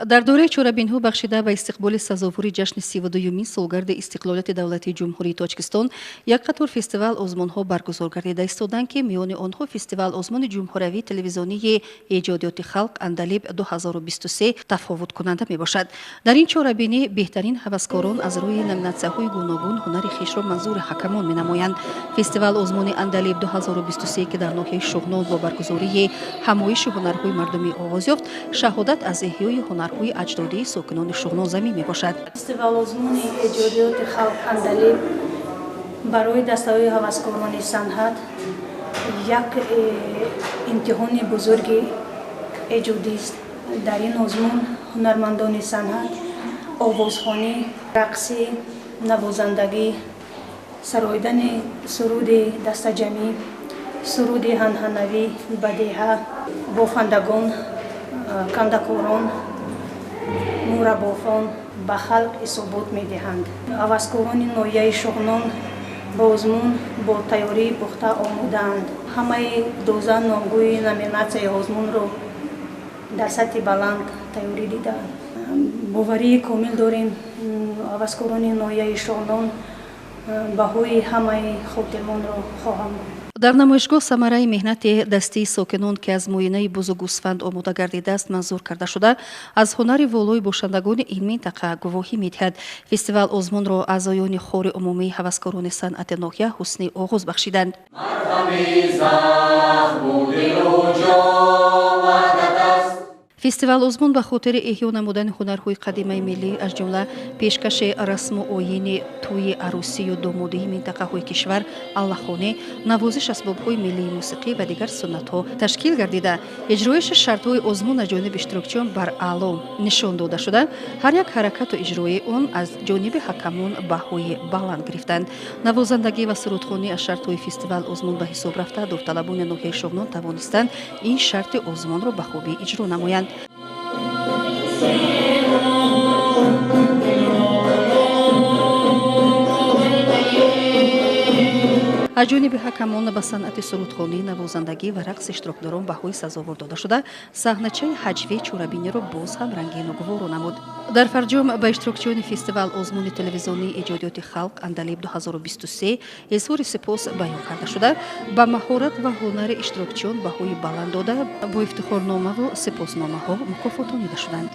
Дар доираи чорабиниҳо, бахшида ба истиқболи сазовори ҷашни 32-юмин солгарди истиқлолияти давлатии Ҷумҳурии Тоҷикистон, як қатор фестивал озмунҳо баргузор гардида истоданд, ки миёни онҳо фестивал озмуни ҷумҳуриявии телевизионии эҷодиёти халқ «Андалиб 2023» тафовуткунанда мебошад. Дар ин чорабинӣ беҳтарин ҳаваскорон аз рӯи номинатсияҳои гуногун ҳунари хешро манзури ҳакамон менамоянд. Фестивал озмуни «Андалиб 2023», ки дар ноҳияи Шуғнон бо баргузории ҳамоиши ҳунарҳои мардумӣ оғоз ёфт, шаҳодат аз эҳёи ҳунарҳои аҷдодии сокинони Шуғнон замин мебошад. Фестивал озмуни эҷодиёти халқ «Андалиб» барои дастаҳои ҳаваскорони санъат як имтиҳони бузурги эҷодист. Дар ин озмун ҳунармандони санъат овозхонӣ, рақсӣ, навозандагӣ, сароидани суруди дастаҷамӣ, суруди ҳанҳанавӣ, бадеҳа, бофандагон, кандакорон, мурабофон ба халқ исобот медиҳанд. Ҳаваскорони ноҳияи Шуғнон ба озмун бо тайёрии пухта омодаанд. Ҳамаи 12 номгӯи номинатсияи озмунро дар сатҳи баланд тайёрӣ дидаанд. Боварии комил дорем, ҳаваскорони ноҳияи Шуғнон баҳои ҳамаи хотирмонро хоҳанд гуфт. Дар намоишгоҳ самараи меҳнати дастии сокинон, ки аз муоинаи бузу гӯсфанд омода гардидааст, манзур карда шуда, аз ҳунари волои бошандагони ин минтақа гувоҳӣ медиҳад. Фестивал озмунро аъзоёни хори умумии ҳаваскорони санъати ноҳия ҳусни оғоз бахшиданд. Фестивал озмун ба хотири эҳё намудани ҳунарҳои қадимаи миллӣ, аз ҷумла пешкаши расму оини тӯи арӯсию домодии минтақаҳои кишвар, аллахонӣ, навозиш асбобҳои миллии мусиқӣ ва дигар суннатҳо ташкил гардида, иҷроиши шартҳои озмун аз ҷониби иштирокчиён бар аъло нишон дода шуда, ҳар як ҳаракату иҷрои он аз ҷониби ҳакамон баҳои баланд гирифтанд. Навозандагӣ ва сурудхонӣ аз шартҳои фестивал озмун ба ҳисоб рафта, довталабони ноҳияи Шуғнон тавонистанд ин шарти озмунро ба хубӣ иҷро намоянд. Аз ҷониби ҳакамон ба санъати сурудхонӣ, навозандагӣ ва рақси иштирокдорон баҳои сазовор дода шуда, саҳначаи ҳаҷвии чорабиниро боз ҳам рангину гуворо намуд. Дар фарҷом ба иштирокчиёни фестивал озмуни телевизионии эҷодиёти халқ «Андалиб 2023» изҳори сипос баён карда шуда, ба маҳорат ва ҳунари иштирокчиён баҳои баланд дода, бо ифтихорномаву сипосномаҳо мукофотонида шуданд.